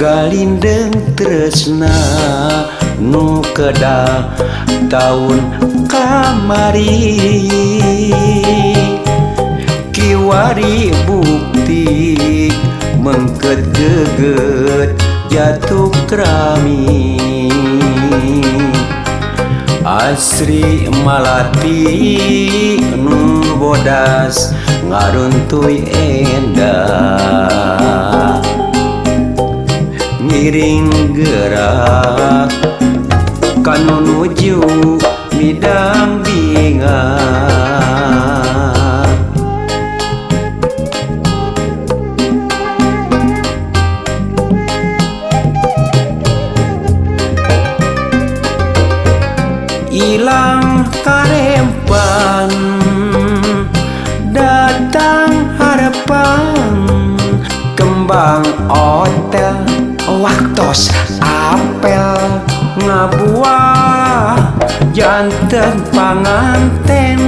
Galindeng tresna nu kedah taun kamari. Kiwari bukti mengket geget jatuh kerami. Asri malati nu bodas ngaruntuy endah. Ngiring gerak kanu nuju midang bingah. Ilang karempan datang harapan, kembang otel waktos apel ngabuah janten panganten.